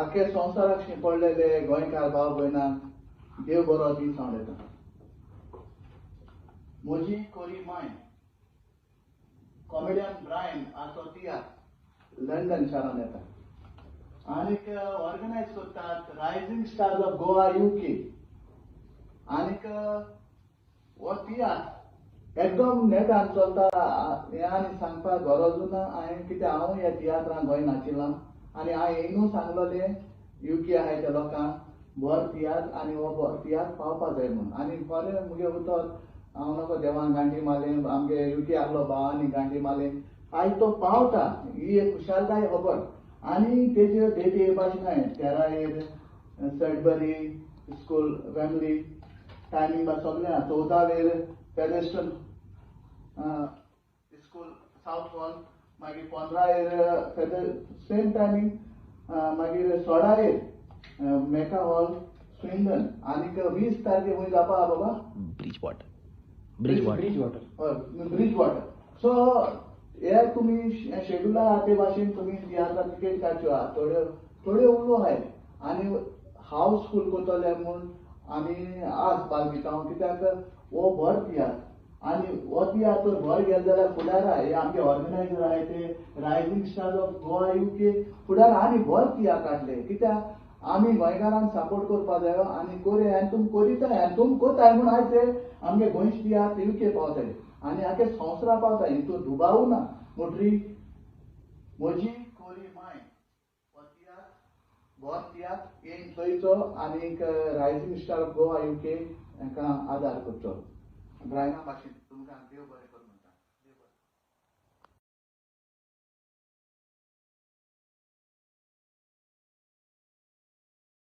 आखे संवसाराक शिंपडलेले गोंयकार भाव भयणांक देव बरो दीस हांव येता. म्हजी कोरी माय कॉमेडियन ब्रायन हाचो तियात्र लंडन शारांत येता आनीक ऑर्गनायज करतात Rising Stars of Goa UK. आनीक हो तियात्र एकदम नेटान चलता हें आनी सांगपाक गरजूच ना. हांवें कित्याक हांव ह्या तियात्रान गोंय नाचिलां आनी हांवें येयनू सांगलोलें युके आहाय त्या लोकांक बरो तियात्र आनी हो बरो तियात्र पावपा जाय म्हूण. आनी बरें मुगे उतर हांव नको देवान गांठी मारलें, आमगे युके आहलो भावांनी गांठी मारलें, आयज तो पावता ही एक खुशालकाय खबर. आनी तेज्यो डेटी येवपाची नाय, 13 सडबरी स्कूल फॅमिली टायमींग बा सगळें आहा. 14 फेदरस्टन स्कूल सावथ हॉल, मागीर 15 फेदर सेम टायमींग, मागीर 16 मेका हॉल स्विंडन. आनीक 20 तारखे खंय जावपा आहा बाबा? Bridge water. Bridge water. हय, ब्रिज वॉटर. सो हे तुमी शेड्यूल आहा ते भाशेन तुमी तियात्रा टिकेट काडच्यो आहा. थोड्यो थोड्यो उलो आहाय आनी हावस फूल करतले म्हूण आमी आस बाळगिता कित्याक हो भर तियात्र आनी हो तियात्र तर भर गेले जाल्यार फुडार हे आमचे ऑर्गनायजर आहाय ते Rising Stars of Goa UK फुडार आनी भर तियात्र काडले कित्याक आमी गोंयकारांक सपोर्ट करपा जायो आनी कोरया आनी तुमी कोरिताय आनी तुमी कोताय म्हूण आयज ते आमगे गोंयचे तियात्र युके पावताय आनी आखे संवसारा पावताय हितून दुबावू ना. म्हणटरी म्हजी कोरी माय हो तियात्र बरो तियात्र येयन चोयचो आनीक Rising Star of Goa UK हांकां आदार करचो. ब्रायना भाशेन तुमकां देव बरें.